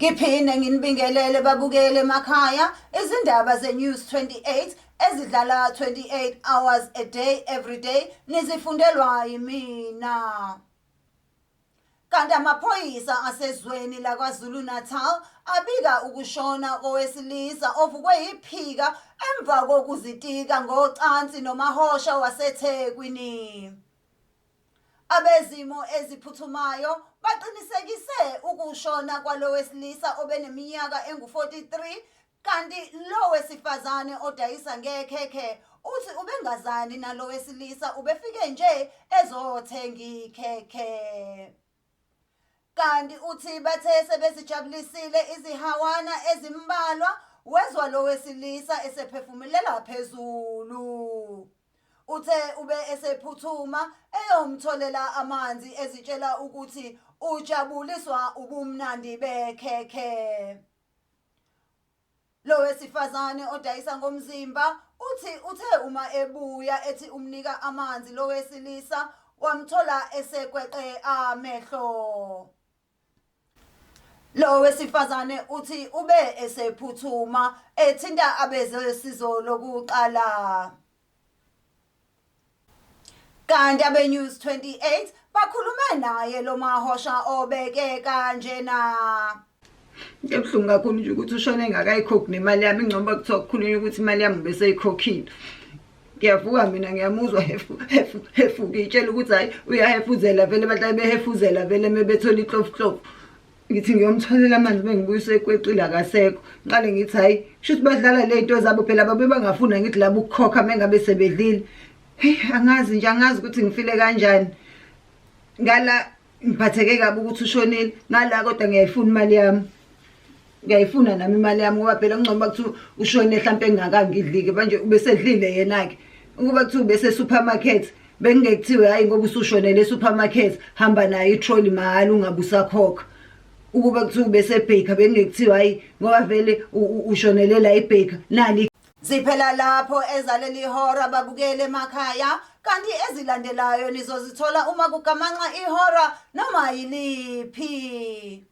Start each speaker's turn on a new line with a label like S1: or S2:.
S1: Ngiphinde nginibingelele babukele emakhaya izindaba ze-News 28 ezidlala 28 hours a day every day nizifundelwa yimina. Kanti amaphoyisa asezweni laKwaZulu-Natal abika ukushona kowesilisa ovukwe yiphika emva kokuzitika ngocansi nomahosha waseThekwini. Abezimo eziphuthumayo baqinisekise ukushona kwalo wesilisa obeneminyaka engu-43 kanti lo wesifazane odayisa ngekhekhe uthi ubengazani nalo wesilisa ubefike nje ezothenga ikhekhe. Kanti uthi bathe sebezijabulisile izihawana ezimbalwa wezwa lo wesilisa esephefumulela phezulu. Uthe ube esephuthuma eyomtholela amanzi ezitshela ukuthi ujabuliswa ubumnandi bekhekhe. Lo wesifazane odayisa ngomzimba uthi uthe uma ebuya ethi umnika amanzi lo wesilisa wamthola esekweqe amehlo. Lo wesifazane uthi ube esephuthuma ethinta abezosizo lokuqala. Kanti abeNews 28 bakhulume naye lo mahosha obeke kanjena.
S2: Into ebuhlungu kakhulu nje ukuthi ushone engakayikhokhi nemali yami ingcono kuthiwa kukhulunywa ukuthi imali yami ubeseyikhokhile. Ngiyavuka mina ngiyamuzwa hefu hefu hefu ngiyitshela ukuthi hhayi uyahefuzela vele bahlale behefuzela vele mebethola ihlofu hlofu. Ngithi ngiyomtholela amanzi bengibuyisa ekweqile akasekho. Ngiqale ngithi hhayi shuthi badlala le zinto zabo phela babe bangafuni angithi labo ukukhokha mengabe sebedlile. Heyi angazi nje angazi ukuthi ngifile kanjani. Ngala ngiphatheke kabi ukuthi ushonile ngala kodwa ngiyayifuna imali yami. Ngiyayifuna nami imali yami ngoba phela kungcono uba kuthiwa ushone hlampe engingakangidlike manje ubesedlile yena-ke. Ukuba kuthiwa ubese-supermarket bekungeke kuthiwe hhayi ngoba usushonele e-supermarket hamba nayo i-trolley mahhala ungabe usakhokha. Ukuba kuthiwa ubese-baker bekungeke kuthiwe hhayi ngoba vele ushonele la e-baker nali.
S1: Ziphela lapho ezaleli hora babukele emakhaya kanti ezilandelayo nizozithola uma kugamanxa ihora noma yiliphi.